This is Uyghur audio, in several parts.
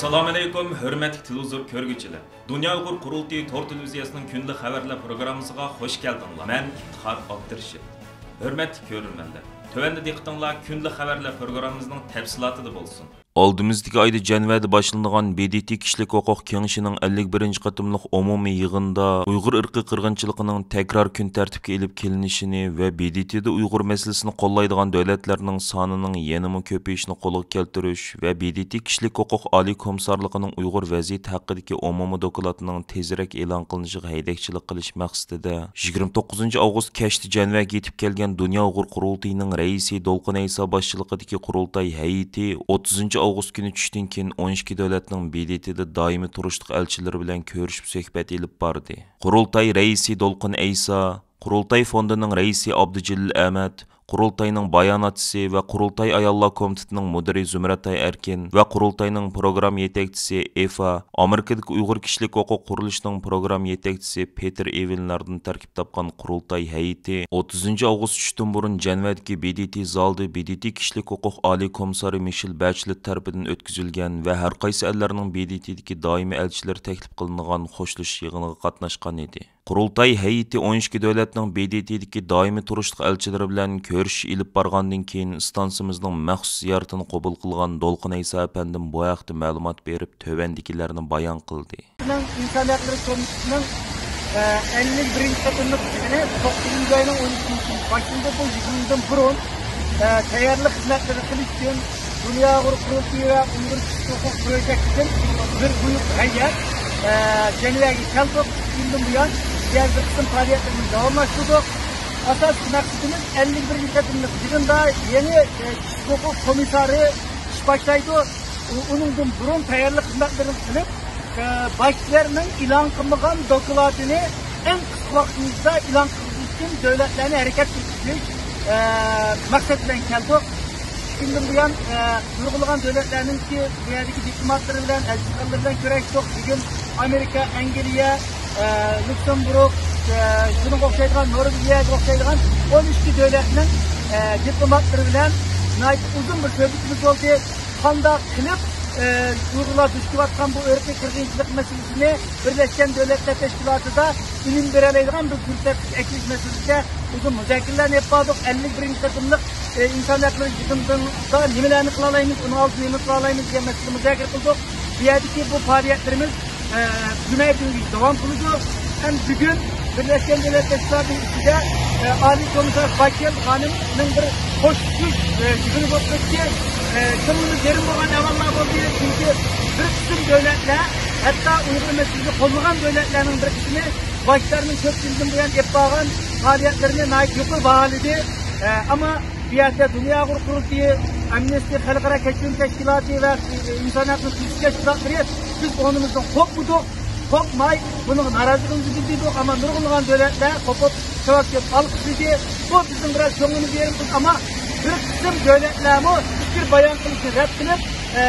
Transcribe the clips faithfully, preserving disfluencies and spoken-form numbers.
ئەسسالامۇئەلەيكۇم، ھۆرمەتلىك تېلېۋىزور كۆرگۈچىلەر! دۇنيا ئۇيغۇر قۇرۇلتىيى تور تېلېۋىزىيەسىنىڭ كۈندىلىك خەۋەرلەر پروگراممىسىغا خۇش كەلدىڭلار. مەن ئىپتىخار ئابدۇرېشىت. ھۆرمەتلىك كۆرۈرمەنلەر، تۆۋەندە دىققىتىڭلار كۈندىلىك خەۋەرلەر پروگراممىمىزنىڭ تەپسىلاتىدا بولسۇن. ئالدىمىزدىكى ئايدا جەنۋەدە باشلىنىدىغان ب د ت كىشىلىك ھوقۇق كېڭىشىنىڭ ئەللىك بىرىنچى قېتىملىق ئومۇمىي يىغىنىدا ئۇيغۇر ئىرقىي قىرغىنچىلىقىنىڭ تەكرار كۈن تەرتىپكە ئېلىپ كېلىنىشىنى ۋە ب د ت دا ئۇيغۇر مەسىلىسىنى قوللايدىغان دۆلەتلەرنىڭ سانىنىڭ يەنىمۇ كۆپىيىشىنى قولغا كەلتۈرۈش ۋە ب د ت كىشىلىك ھوقۇق ئالىي كومىسسارلىقىنىڭ ئۇيغۇر ۋەزىيىتى ھەققىدىكى ئومۇمىي دوكلاتىنىڭ تېزرەك ئېلان قىلىنىشىغا ھەيدەكچىلىك قىلىش مەقسىتىدە، يىگىرمە توققۇزىنچى ئاۋغۇست كەچتە جەنۋەگە يېتىپ كەلگەن دۇنيا ئۇيغۇر قۇرۇلتىيىنىڭ رەئىسى دولقۇن ئەيسا باشچىلىقىدىكى قۇرۇلتاي ھەيئىتى ئوتتۇزىنچى ئاۋغۇست كۈنى چۈشتىن كېيىن ئون ئىككى دۆلەتنىڭ ب د ت دا دائىمىي تۇرۇشلۇق ئەلچىلىرى بىلەن كۆرۈشۈپ سۆھبەت ئېلىپ باردى. قۇرۇلتاي رەئىسى دولقۇن ئەيسا، قۇرۇلتاي فوندىنىڭ رەئىسى ئابدۇجېلىل ئەمەت، قۇرۇلتاينىڭ باياناتچىسى ۋە قۇرۇلتاي ئاياللار كومىتېتىنىڭ مۇدىرى زۇمرەتئاي ئەركىن ۋە قۇرۇلتاينىڭ پروگرامما يېتەكچىسى ئېفا، ئامېرىكىدىكى ئۇيغۇر كىشىلىك ھوقۇق قۇرۇلۇشىنىڭ پروگرامما يېتەكچىسى پېتېر ئېۋېنلاردىن تەركىب تاپقان قۇرۇلتاي ھەيئىتى ئوتتۇزىنچى ئاۋغۇست چۈشتىن بۇرۇن جەنۋەدىكى ب د ت زالىدا ب د ت كىشىلىك ھوقۇق ئالىي كومىسسارى مىشېل بەچلېت تەرىپىدىن ئۆتكۈزۈلگەن ۋە ھەر قايسى ئەللەرنىڭ ب د ت دىكى دائىمىي ئەلچىلىرى تەكلىپ قىلىنغان خوشلىشىش يىغىنىغا قاتناشقان ئىدى. قۇرۇلتاي ھەيئىتى ئون ئىككى دۆلەتنىڭ ب د ت دىكى دائىمىي تۇرۇشلۇق ئەلچىلىرى بىلەن كۆرۈشۈش ئېلىپ بارغاندىن كېيىن، ئىستانسىمىزنىڭ مەخسۇس زىيارىتىنى قوبۇل قىلغان دولقۇن ئەيسا ئەپەندىم بۇ ھەقتە مەلۇمات بېرىپ، تۆۋەندىكىلەرنى بايان قىلدى. بىزنىڭ ئىنسان ھەقلىرى كومىتېتىنىڭ، ئە، ئەللىك بىرىنچى قېتىملىق يىغىنى توققۇزىنچى ئاينىڭ ئون ئىككىنچى كۈنى باشلىنىدۇ. بۇ يىغىندىن بۇرۇن، ئە، تەييارلىق خىزمەتلىرى قىلىش ئۈچۈن دۇنيا ئۇيغۇر قۇرۇلتىيى ۋە ئۇيغۇر كىشىلىك ھوقۇق پروژېكتىدىن بىر بۇيرۇق ھەيئەت، ئە، جەنۋەگە كەلدۇق. شۇندىن بۇيان بۇ يەردە بىر قىسىم پائالىيەتلىرىمىزنى داۋاملاشتۇردۇق. ئاساسلىق مەقسىتىمىز ئەللىك بىرىنچى قېتىملىق يىغىندا يېڭى، ئە، كىشىلىك ھوقۇق كومىسسارى ئىش باشلايدۇ. ئۇ، ئۇنىڭدىن بۇرۇن تەييارلىق خىزمەتلىرىنى قىلىپ، ئە، باشلىرىنىڭ ئېلان قىلمىغان دوكلاتىنى ئەڭ قىسقا ۋاقىتىمىزدا ئېلان قىلىش ئۈچۈن دۆلەتلەرنى ھەرىكەتكە كىرگۈزۈش، ئە، مەقسەت بىلەن كەلدۇق. شۇندىن بۇيان، ئە، نۇرغۇنلىغان دۆلەتلەرنىڭكى بۇ يەردىكى دىپلوماتلىرى بىلەن، ئەلچىخانىلىرى بىلەن كۆرۈشتۇق. بۈگۈن ئامېرىكا، ئەنگلىيە، ئە، لۇكسېمبۇرگ، ئە، شۇنىڭغا ئوخشايدىغان نورۋېگىيەگە ئوخشايدىغان ئون ئىككى دۆلەتنىڭ، ئە، دىپلوماتلىرى بىلەن ناھايىتى ئۇزۇن بىر سۆھبىتىمىز بولدى. قانداق قىلىپ، ئە، ئۇيغۇرلار دۇچ كېلىۋاتقان بۇ ئىرقىي قىرغىنچىلىق مەسىلىسىنى بىرلەشكەن دۆلەتلەر تەشكىلاتىدا ئۈنۈم بېرەلەيدىغان بىر كۆرسەتكۈچ ئەكېلىش مەسىلىسىدە ئۇزۇن مۇزاكىرىلەرنى ئېلىپ باردۇق. ئەللىك بىرىنچى قېتىملىق، ئە، ئىنسان ھەقلىرى يىغىنىدا نېمىلەرنى قىلالايمىز، ئۇنىڭ ئالدىدا نېمە قىلالايمىز دېگەن مەسىلىنى مۇزاكىرە قىلدۇق. بۇ يەردىكى بۇ پائالىيەتلىرىمىز، ئە، جۈمە كۈنگىچە داۋام قىلىدۇ. ھەم بۈگۈن بىرلەشكەن دۆلەتلەر تەشكىلاتىنىڭ ئىچىدە، ئە، ئالىي كومىسسار بايكېل خانىمنىڭ بىر خوش چۈش، ئە، يىغىنى بولۇپ ئۆتتى. ئە، كۆڭلىمىز يېرىم بولغان ئەھۋاللار بولدى. چۈنكى بىر قىسىم دۆلەتلەر، ھەتتا ئۇيغۇر مەسىلىسىنى قوللىغان دۆلەتلەرنىڭ بىر قىسمى باشلىرىنىڭ كۆپ يىلدىن بۇيان ئېلىپ بارغان پائالىيەتلىرىنى ناھايىتى يۇقىرى باھالىدى. ئە، ئەمما بۇ يەردە دۇنيا ئۇيغۇر قۇرۇلتىيى، ئەمنىستى، خەلقئارا كەچۈرۈم تەشكىلاتى ۋە ئىنسان ھەقلىرى تۈزۈش تەشكىلاتلىرى بىز ئورنىمىزدىن قوپمىدۇق، قوپماي بۇنىڭغا نارازىلىقىمىزنى بىلدۈردۇق. ئەمما نۇرغۇنلىغان دۆلەتلەر قوپۇپ، چاۋاك چېلىپ ئالقىشلىدى. بۇ بىزنىڭ بىراز كۆڭلىمىزگە يېرىم قىلدى، ئەمما بىر قىسىم دۆلەتلەرمۇ پىكىر بايان قىلىشنى رەت قىلىپ، ئە،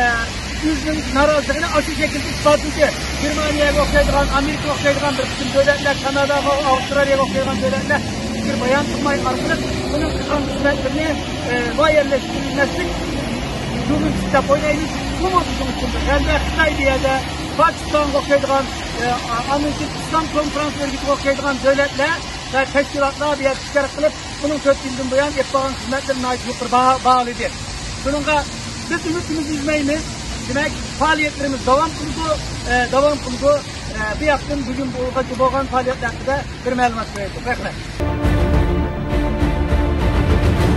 ئۆزىنىڭ نارازىلىقىنى ئاشۇ شەكىلدە ئىپادىلىدى. گېرمانىيەگە ئوخشايدىغان، ئامېرىكىغا ئوخشايدىغان بىر قىسىم دۆلەتلەر، كاناداغا، ئاۋسترالىيەگە ئوخشايدىغان دۆلەتلەر پىكىر بايان قىلماي ئارقىلىق ئۇنىڭ قىلغان خىزمەتلىرىنى، ئە، مۇئەييەنلەشتۈرمەسلىك يولىنى تۇتۇپ ئويلايمىز. بۇمۇ بىزنىڭ ئۈچۈن بىر غەلىبە. خىتاي بۇ يەردە پاكىستانغا ئوخشايدىغان، ئە، ئامېرىكا ئىسلام كونفرانس ئۆرگىتىگە ئوخشايدىغان دۆلەتلەر ۋە تەشكىلاتلار بۇ يەردە ئىشتىراك قىلىپ، ئۇنىڭ تۆت يىلدىن بۇيان ئېلىپ بارغان خىزمەتلىرىنى ناھايىتى يۇقىرى باھا-، باھالىدى. شۇنىڭغا بىز ئۈمىدىمىزنى ئۈزمەيمىز. دېمەك، پائالىيەتلىرىمىز داۋام قىلىدۇ، ئە، داۋام قىلىدۇ. ئە، بۇ ياقتىن بۈگۈن بولغان، بولغان پائالىيەتلەر ھەققىدە بىر مەلۇمات بېرەيلى. رەھمەت.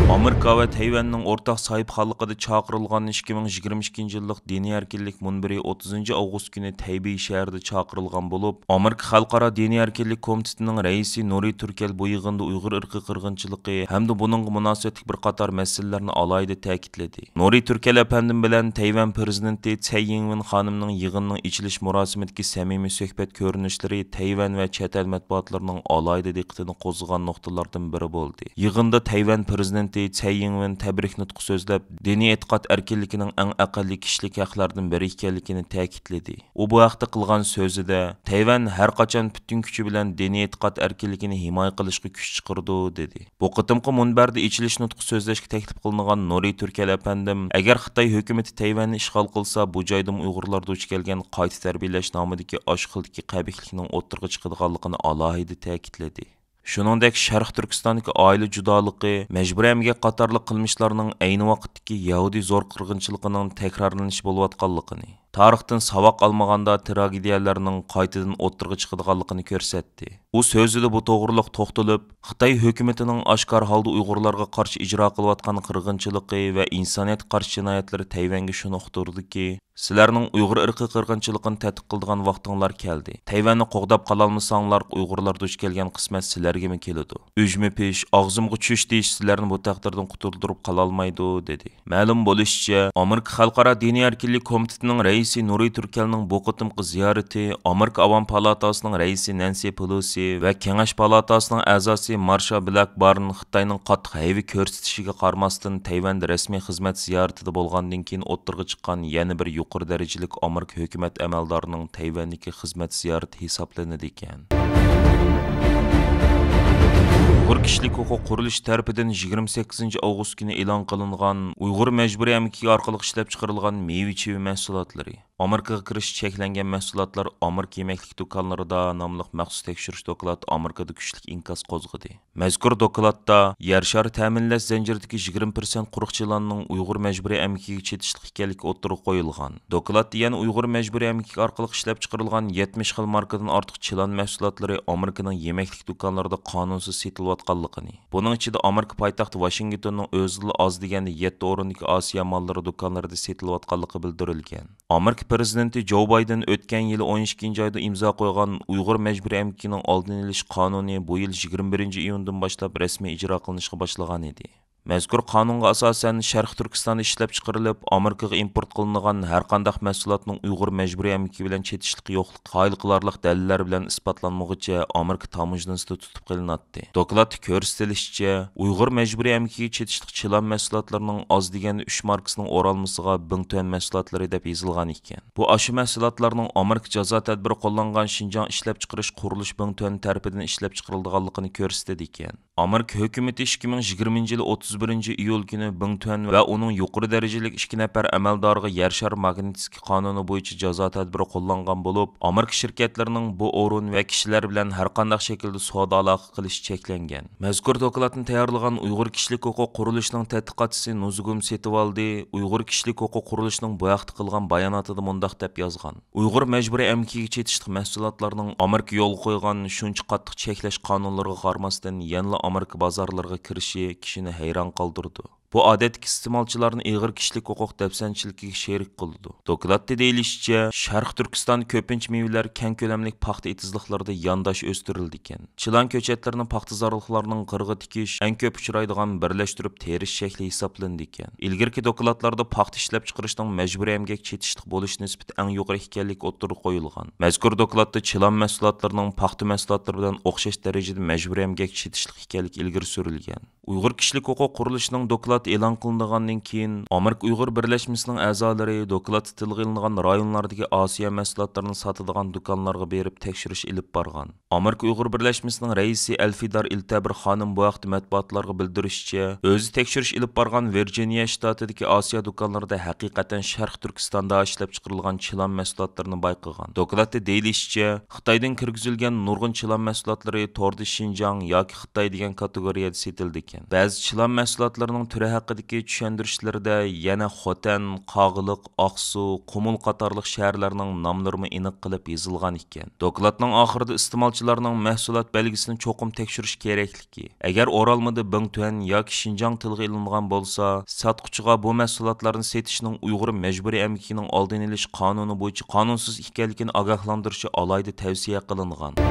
ئامېرىكا ۋە تەيۋەننىڭ ئورتاق ساھىبخانلىقىدا چاقىرىلغان ئىككى مىڭ يىگىرمە ئىككىنچى يىللىق دىنىي ئەركىنلىك مۇنبىرى ئوتتۇزىنچى ئاۋغۇست كۈنى تەيبېي شەھىرىدە چاقىرىلغان بولۇپ، ئامېرىكا خەلقئارا دىنىي ئەركىنلىك كومىتېتىنىڭ رەئىسى نۇرى تۈركەل بۇ يىغىندا ئۇيغۇر ئىرقىي قىرغىنچىلىقى ھەمدە بۇنىڭغا مۇناسىۋەتلىك بىر قاتار مەسىلىلەرنى ئالاھىدە تەكىتلىدى. نۇرى تۈركەل ئەپەندىم بىلەن تەيۋەن پىرېزىدېنتى سەي يىڭۋېن خانىمنىڭ يىغىننىڭ ئېچىلىش مۇراسىمىدىكى سەمىمىي سۆھبەت كۆرۈنۈشلىرى تەيۋەن ۋە چەت ئەل مەتبۇئاتلىرىنىڭ ئالاھىدە دىققىتىنى قوزغىغان نۇقتىلاردىن بىرى بولدى. يىغىندا تەيۋەن پىرېزىدېنتى سەي يىڭۋېن تەبرىك نۇتقى سۆزلەپ، دىنىي ئېتىقاد ئەركىنلىكىنىڭ ئەڭ ئەقەللىي كىشىلىك ھەقلەردىن بىرى ئىكەنلىكىنى تەكىتلىدى. ئۇ بۇ ھەقتە قىلغان سۆزىدە، تەيۋەن ھەر قاچان پۈتۈن كۈچى بىلەن دىنىي ئېتىقاد ئەركىنلىكىنى ھىمايە قىلىشقا كۈچ چىقىرىدۇ، دېدى. بۇ قېتىمقى مۇنبەردە ئېچىلىش نۇتقى سۆزلەشكە تەكلىپ قىلىنغان نۇرى تۈركەل ئەپەندىم، ئەگەر خىتاي ھۆكۈمىتى تەيۋەننى ئىشغال قىلسا، بۇ جايدىمۇ ئۇيغۇرلار دۇچ كەلگەن قايتا تەربىيەلەش نامىدىكى ئاشۇ خىلدىكى قەبىھلىكنىڭ ئوتتۇرىغا چىقىدىغانلىقىنى ئالاھىدە تەكىتلىدى. شۇنىڭدەك شەرقىي تۈركىستاندىكى ئائىلە جۇدالىقى، مەجبۇرىي ئەمگەك قاتارلىق قىلمىشلارنىڭ ئەينى ۋاقىتتىكى يەھۇدىي زور قىرغىنچىلىقىنىڭ تەكرارلىنىشى بولۇۋاتقانلىقىنى، تارىختىن ساۋاق ئالمىغاندا تراگېدىيەلەرنىڭ قايتىدىن ئوتتۇرىغا چىقىدىغانلىقىنى كۆرسەتتى. ئۇ سۆزىدە بۇ توغرىلىق توختىلىپ، خىتاي ھۆكۈمىتىنىڭ ئاشكارا ھالدا ئۇيغۇرلارغا قارشى ئىجرا قىلىۋاتقان قىرغىنچىلىقى ۋە ئىنسانىيەتكە قارشى جىنايەتلىرى تەيۋەنگە شۇنى ئۇقتۇردىكى، سىلەرنىڭ ئۇيغۇر ئىرقىي قىرغىنچىلىقىنى تەتقىق قىلىدىغان ۋاقتىڭلار كەلدى. تەيۋەننى قوغداپ قالالمىساڭلار، ئۇيغۇرلار دۇچ كەلگەن قىسمەت سىلەرگىمۇ كېلىدۇ. ئۈجمە پىش، ئاغزىمغا چۈش دېيىش سىلەرنى بۇ تەقدىردىن قۇتۇلدۇرۇپ قالالمايدۇ، دېدى. مەلۇم بولۇشىچە، ئامېرىكا خەلقئارا دىنىي ئەركىنلىك كومىتېتىنىڭ رەئىسى نۇرى تۈركەلنىڭ بۇ قېتىمقى زىيارىتى ئامېرىكا ئاۋام پالاتاسىنىڭ رەئىسى نەنسى پېلوسى ۋە كېڭەش پالاتاسىنىڭ ئەزاسى مارشا بلەكبارن خىتاينىڭ قاتتىق ھەيۋە كۆرسىتىشىگە قارىماستىن، تەيۋەندە رەسمىي خىزمەت زىيارىتىدە بولغاندىن كېيىن ئوتتۇرىغا چىققان يەنە بىر يۇقىرى دەرىجىلىك ئامېرىكا ھۆكۈمەت ئەمەلدارىنىڭ تەيۋەندىكى خىزمەت زىيارىتى ھېسابلىنىدىكەن. ئۇيغۇر كىشىلىك ھوقۇق قۇرۇلۇشى تەرىپىدىن يىگىرمە سەككىزىنچى ئاۋغۇست كۈنى ئېلان قىلىنغان ئۇيغۇر مەجبۇرىي ئەمگىكى ئارقىلىق ئىشلەپچىقىرىلغان مېۋە-چېۋە مەھسۇلاتلىرى، ئامېرىكىغا كىرىشى چەكلەنگەن مەھسۇلاتلار ئامېرىكا يېمەكلىك دۇكانلىرىدا ناملىق مەخسۇس تەكشۈرۈش دوكلاتى ئامېرىكىدا كۈچلۈك ئىنكاس قوزغىدى. مەزكۇر دوكلاتتا يەر شارى تەمىنلەش زەنجىرىدىكى يىگىرمە پىرسەنت قۇرۇق چىلاننىڭ ئۇيغۇر مەجبۇرىي ئەمگىكىگە چېتىشلىق ئىكەنلىكى ئوتتۇرىغا قويۇلغان. دوكلاتتا يەنە ئۇيغۇر مەجبۇرىي ئەمگىكى ئارقىلىق ئىشلەپچىقىرىلغان يەتمىش خىل ماركىدىن ئارتۇق چىلان مەھسۇلاتلىرى ئامېرىكىنىڭ يېمەكلىك دۇكانلىرىدا قانۇنسىز سېتىلىۋاتقانلىقىنى، بۇنىڭ ئىچىدە ئامېرىكا پايتەختى ۋاشىنگتوننىڭ ئۆزىدىلا ئاز دېگەندە يەتتە ئورۇندىكى ئاسىيا ماللىرى دۇكانلىرىدا سېتىلىۋاتقانلىقى بىلدۈرۈلگەن. ئامېرىكا پىرېزىدېنتى جو بايدېن ئۆتكەن يىلى ئون ئىككىنچى ئايدا ئىمزا قويغان ئۇيغۇر مەجبۇرىي ئەمگىكىنىڭ ئالدىنى ئېلىش قانۇنى بۇ يىل يىگىرمە بىرىنچى ئىيۇندىن باشلاپ رەسمىي ئىجرا قىلىنىشقا باشلىغان ئىدى. مەزكۇر قانۇنغا ئاساسەن، شەرقىي تۈركىستاندا ئىشلەپچىقىرىلىپ، ئامېرىكىغا ئىمپورت قىلىنىدىغان ھەرقانداق مەھسۇلاتنىڭ ئۇيغۇر مەجبۇرىي ئەمگىكى بىلەن چېتىشلىقى يوقلۇقى قايىل قىلارلىق دەلىللەر بىلەن ئىسپاتلانمىغۇچە ئامېرىكا تاموژنىسىدا تۇتۇپ قېلىناتتى. دوكلاتتا كۆرسىتىلىشىچە، ئۇيغۇر مەجبۇرىي ئەمگىكىگە چېتىشلىق چىلان مەھسۇلاتلىرىنىڭ ئاز دېگەندە ئۈچ ماركىسىنىڭ ئورالمىسىغا بىڭتۈەن مەھسۇلاتلىرى دەپ يېزىلغان ئىكەن. بۇ ئاشۇ مەھسۇلاتلارنىڭ ئامېرىكا جازا تەدبىرى قوللانغان شىنجاڭ ئىشلەپچىقىرىش قۇرۇلۇش بىڭتۈەن تەرىپىدىن ئىشلەپچىقىرىلىدىغانلىقىنى كۆرسىتىدىكەن. ئامېرىكا ھۆكۈمىتى ئىككى مىڭ يىگىرمىنچى يىلى ئوتتۇز بىرىنچى ئىيۇل كۈنى بىڭتۈەن ۋە ئۇنىڭ يۇقىرى دەرىجىلىك ئىككى نەپەر ئەمەلدارىغا يەر شارى ماگنىتسكىي قانۇنى بويىچە جازا تەدبىرى قوللانغان بولۇپ، ئامېرىكا شىركەتلىرىنىڭ بۇ ئورۇن ۋە كىشىلەر بىلەن ھەرقانداق شەكىلدە سودا ئالاقە قىلىشى چەكلەنگەن. مەزكۇر دوكلاتنى تەييارلىغان ئۇيغۇر كىشىلىك ھوقۇق قۇرۇلۇشىنىڭ تەتقىقاتچىسى نۇزۇگۇم سېتىۋالدى ئۇيغۇر كىشىلىك ھوقۇق قۇرۇلۇشىنىڭ بۇ ھەقتە قىلغان باياناتىدا مۇنداق دەپ يازغان: ئۇيغۇر مەجبۇرىي ئەمگىكىگە چېتىشلىق مەھسۇلاتلارنىڭ ئامېرىكا يولغا قويغان شۇنچە قاتتىق چەكلەش قانۇنلىرىغا قارىماستىن، يەنىلا ئامېرىكا بازارلىرىغا كىرىشى كىشىنى ھەيران قالدۇرىدۇ. بۇ ئادەتتىكى ئىستېمالچىلارنى ئېغىر كىشىلىك ھوقۇق دەپسەندىچىلىكىگە شېرىك قىلىدۇ. دوكلاتتا دېيىلىشىچە، شەرقىي تۈركىستاندا كۆپىنچە مېۋىلەر كەڭ كۆلەملىك پاختا ئېتىزلىقلىرىدا يانداش ئۆستۈرۈلىدىكەن. چىلان كۆچەتلىرىنى پاختىزارلىقلارنىڭ قىرىغا تىكىش ئەڭ كۆپ ئۇچرايدىغان بىرلەشتۈرۈپ تېرىش شەكلى ھېسابلىنىدىكەن. ئىلگىرىكى دوكلاتلاردا پاختا ئىشلەپچىقىرىشنىڭ مەجبۇرىي ئەمگەك چېتىشلىق بولۇش نىسبىتى ئەڭ يۇقىرى ئىكەنلىكى ئوتتۇرىغا قويۇلغان. مەزكۇر دوكلاتتا چىلان مەھسۇلاتلىرىنىڭ پاختا مەھسۇلاتلىرى بىلەن ئوخشاش دەرىجىدە مەجبۇرىي ئەمگەك چېتىشلىق ئىكەنلىكى ئىلگىرى سۈرۈلگەن. ئۇيغۇر كىشىلىك ھوقۇق قۇرۇلۇشىنىڭ دوكلاتى ئېلان قىلىنغاندىن كېيىن، ئامېرىكا ئۇيغۇر بىرلەشمىسىنىڭ ئەزالىرى دوكلاتتا تىلغا ئېلىنغان رايونلاردىكى ئاسىيا مەھسۇلاتلىرىنى ساتىدىغان دۇكانلارغا بېرىپ تەكشۈرۈش ئېلىپ بارغان. ئامېرىكا ئۇيغۇر بىرلەشمىسىنىڭ رەئىسى ئەلفىدار ئىلتەبىر خانىم بۇ ھەقتە مەتبۇئاتلارغا بىلدۈرۈشىچە، ئۆزى تەكشۈرۈش ئېلىپ بارغان ۋىرجىنىيە شتاتىدىكى ئاسىيا دۇكانلىرىدا ھەقىقەتەن شەرقىي تۈركىستاندا ئىشلەپچىقىرىلغان چىلان مەھسۇلاتلىرىنى بايقىغان. دوكلاتتا دېيىلىشىچە، خىتايدىن كىرگۈزۈلگەن نۇرغۇن چىلان مەھسۇلاتلىرى توردا شىنجاڭ ياكى خىتاي دېگەن كاتېگورىيەدە سېتىلىدىكەن. بەزى چىلان مەھسۇلاتلىرىنىڭ تۈرى ھەققىدىكى چۈشەندۈرۈشلىرىدە يەنە خوتەن، قاغىلىق، ئاقسۇ، قۇمۇل قاتارلىق شەھەرلەرنىڭ ناملىرىمۇ ئېنىق قىلىپ يېزىلغان ئىكەن. دوكلاتنىڭ ئاخىرىدا ئىستېمالچىلارنىڭ مەھسۇلات بەلگىسىنى چوقۇم تەكشۈرۈش كېرەكلىكى، ئەگەر ئورالمىدا بىڭتۈەن ياكى شىنجاڭ تىلغا ئېلىنغان بولسا، ساتقۇچىغا بۇ مەھسۇلاتلارنى سېتىشنىڭ ئۇيغۇر مەجبۇرىي ئەمگىكىنىڭ ئالدىنى ئېلىش قانۇنى بويىچە قانۇنسىز ئىكەنلىكىنى ئاگاھلاندۇرۇشى ئالاھىدە تەۋسىيە قىلىنغان.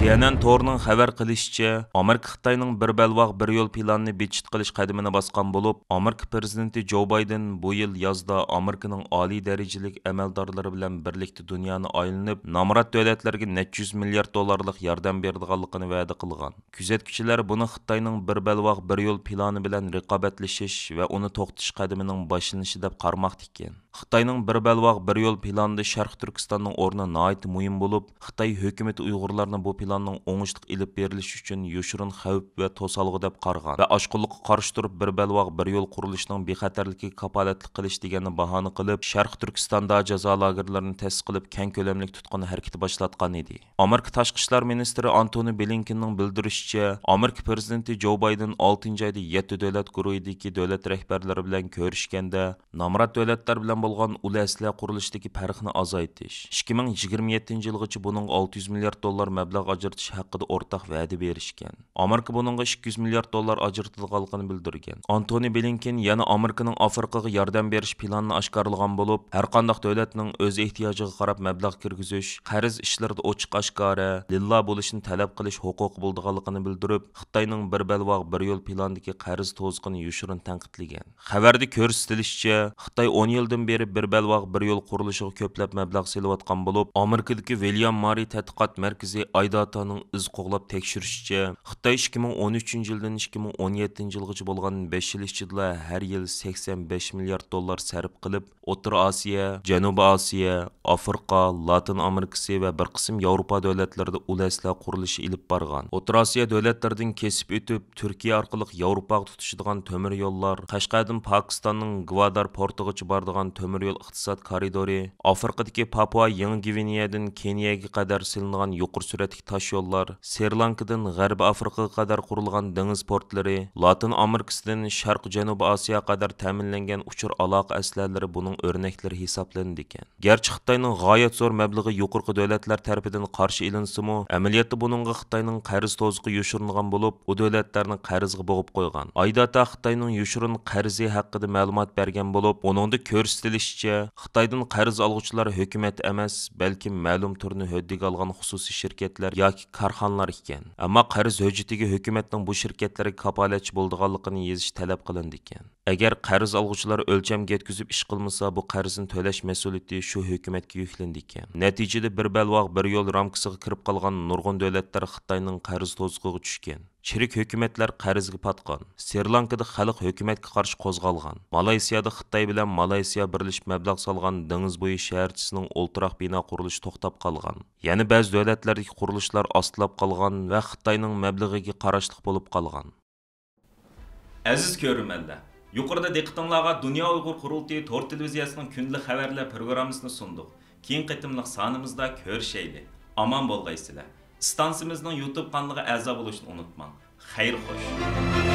سي ئېن ئېن تورىنىڭ خەۋەر قىلىشىچە، ئامېرىكا خىتاينىڭ بىر بەلباغ، بىر يول پىلانىنى بىجىت قىلىش قەدىمىنى باسقان بولۇپ، ئامېرىكا پىرېزىدېنتى جو بايدېن بۇ يىل يازدا ئامېرىكىنىڭ ئالىي دەرىجىلىك ئەمەلدارلىرى بىلەن بىرلىكتە دۇنيانى ئايلىنىپ، نامرات دۆلەتلەرگە نەچچە يۈز مىليارد دوللارلىق ياردەم بېرىدىغانلىقىنى ۋەدە قىلغان. كۆزەتكۈچىلەر بۇنى خىتاينىڭ بىر بەلباغ، بىر يول پىلانى بىلەن رىقابەتلىشىش ۋە ئۇنى توختىتىش قەدىمىنىڭ باشلىنىشى دەپ قارىماقتا ئىكەن. خىتاينىڭ بىر بەلباغ، بىر يول پىلانىدا شەرقىي تۈركىستاننىڭ ئورنى ناھايىتى مۇھىم بولۇپ، خىتاي ھۆكۈمىتى ئۇيغۇرلارنى بۇ پىلاننىڭ ئوڭۇشلۇق ئېلىپ بېرىلىشى ئۈچۈن يوشۇرۇن خەۋپ ۋە توسالغۇ دەپ قارىغان ۋە ئاشقۇنلۇققا قارشى تۇرۇپ، بىر بەلباغ، بىر يول قۇرۇلۇشىنىڭ بىخەتەرلىكىگە كاپالەتلىك قىلىش دېگەننى باھانە قىلىپ، شەرقىي تۈركىستاندا جازا لاگېرلىرىنى تەسىس قىلىپ، كەڭ كۆلەملىك تۇتقۇن ھەرىكىتى باشلاتقان ئىدى. ئامېرىكا تاشقى ئىشلار مىنىستىرى ئانتونى بلىنكېننىڭ بىلدۈرۈشىچە، ئامېرىكا پىرېزىدېنتى جو بايدېن ئالتىنچى ئايدا يەتتە دۆلەت گۇرۇھىدىكى دۆلەت رەھبەرلىرى بىلەن كۆرۈشكەندە، نامرات دۆلەتلەر بىلەن بولغان ئۇل ئەسلىھە قۇرۇلۇشىدىكى پەرقنى ئازايتىش، ئىككى مىڭ يىگىرمە يەتتىنچى يىلغىچە بۇنىڭغا ئالتە يۈز مىليارد دوللار مەبلەغ ئاجرىتىش ھەققىدە ئورتاق ۋەدە بېرىشكەن. ئامېرىكا بۇنىڭغا ئىككى يۈز مىليارد دوللار ئاجرىتىدىغانلىقىنى بىلدۈرگەن. ئانتونى بلىنكېن يەنە ئامېرىكىنىڭ ئافرىقىغا ياردەم بېرىش پىلانىنى ئاشكارىلىغان بولۇپ، ھەرقانداق دۆلەتنىڭ ئۆز ئېھتىياجىغا قاراپ مەبلەغ كىرگۈزۈش، قەرز ئىشلىرىدا ئوچۇق ئاشكارا، لىللا بولۇشنى تەلەپ قىلىش ھوقۇقى بولىدىغانلىقىنى بىلدۈرۈپ، خىتاينىڭ بىر بەلباغ، بىر يول پىلانىدىكى قەرز توزۇقىنى يوشۇرۇن تەنقىدلىگەن. خەۋەردە كۆرسىتىلىشىچە، خىتاي ئون يىلدىن بېرى بىر بەلباغ، بىر يول قۇرۇلۇشىغا كۆپلەپ مەبلەغ سېلىۋاتقان بولۇپ، ئامېرىكىدىكى ۋىليام ماررى تەتقىقات مەركىزى ئايداتانىڭ ئىز قوغلاپ تەكشۈرۈشىچە، خىتاي ئىككى مىڭ ئون ئۈچىنچى يىلدىن ئىككى مىڭ ئون يەتتىنچى يىلغىچە بولغان بەش يىل ئىچىدىلا ھەر يىلى سەكسەن بەش مىليارد دوللار سەرپ قىلىپ، ئوتتۇرا ئاسىيا، جەنۇبىي ئاسىيا، ئافرىقا، لاتىن ئامېرىكىسى ۋە بىر قىسىم ياۋروپا دۆلەتلىرىدە ئۇل ئەسلىھە قۇرۇلۇشى ئېلىپ بارغان. ئوتتۇرا ئاسىيا دۆلەتلىرىدىن كېسىپ ئۆتۈپ، تۈركىيە ئارقىلىق ياۋروپاغا تۇتىشىدىغان تۆمۈر يوللار، قەشقەردىن پاكىستاننىڭ گۋادار پورتىغىچە بارىدىغان تۆمۈر يول ئىقتىساد كارىدورى، ئافرىقىدىكى پاپۇئا يېڭى گۋىنېيەدىن كېنىيەگە قەدەر سېلىنغان يۇقىرى سۈرئەتلىك تاش يوللار، سرى لانكىدىن غەربىي ئافرىقىغا قەدەر قۇرۇلغان دېڭىز پورتلىرى، لاتىن ئامېرىكىسىدىن شەرقىي جەنۇبىي ئاسىيا قەدەر تەمىنلەنگەن ئۇچۇر ئالاقە ئەسلىھەلىرى بۇنىڭ ئۆرنەكلىرى ھېسابلىنىدىكەن. گەرچە خىتاينىڭ غايەت زور مەبلىغى يۇقىرىقى دۆلەتلەر تەرىپىدىن قارشى ئېلىنسىمۇ، ئەمەلىيەتتە بۇنىڭغا خىتاينىڭ قەرز توزۇقى يوشۇرۇنغان بولۇپ، ئۇ دۆلەتلەرنى قەرزگە بوغۇپ قويغان. ئايداتا خىتاينىڭ يوشۇرۇن قەرزى ھەققىدە مەلۇمات بەرگەن بولۇپ، ئۇنىڭدا كۆرسىتىلىشىچە، خىتايدىن قەرز ئالغۇچىلار ھۆكۈمەت ئەمەس، بەلكى مەلۇم تۈرنى ھۆددىگە ئالغان خۇسۇسىي شىركەتلەر ياكى كارخانىلار ئىكەن. ئەمما قەرز ھۆججىتىگە ھۆكۈمەتنىڭ بۇ شىركەتلەرگە كاپالەتچى بولىدىغانلىقىنى يېزىش تەلەپ قىلىنىدىكەن. ئەگەر قەرز ئالغۇچىلار ئۆلچەمگە يەتكۈزۈپ ئىش قىلمىسا، بۇ قەرزنى تۆلەش مەسئۇلىيىتى شۇ ھۆكۈمەتكە يۈكلىنىدىكەن. نەتىجىدە، بىر بەلباغ، بىر يول رامكىسىغا كىرىپ قالغان نۇرغۇن دۆلەتلەر خىتاينىڭ قەرز توزۇقىغا چۈشكەن. چىرىك ھۆكۈمەتلەر قەرزگە پاتقان. سرى لانكىدا خەلق ھۆكۈمەتكە قارشى قوزغالغان. مالايسىيادا خىتاي بىلەن مالايسىيا بىرلىشىپ مەبلەغ سالغان دېڭىز بويى شەھەرچىسىنىڭ ئولتۇراق بىنا قۇرۇلۇشى توختاپ قالغان. يەنە بەزى دۆلەتلەردىكى قۇرۇلۇشلار ئاستىلاپ قالغان ۋە خىتاينىڭ مەبلىغىگە قاراشلىق بولۇپ قالغان. ئەزىز كۆرۈرمەنلەر، يۇقىرىدا دىققىتىڭلارغا دۇنيا ئۇيغۇر قۇرۇلتىيى تور تېلېۋىزىيەسىنىڭ كۈندىلىك خەۋەرلەر پروگراممىسىنى سۇندۇق. كېيىنكى قېتىملىق سانىمىزدا كۆرۈشەيلى. ئامان بولغايسىلەر. ئىستانسىمىزنىڭ يۇتۇب قانىلىغا ئەزا بولۇشنى ئۇنتۇماڭ. خەير خوش.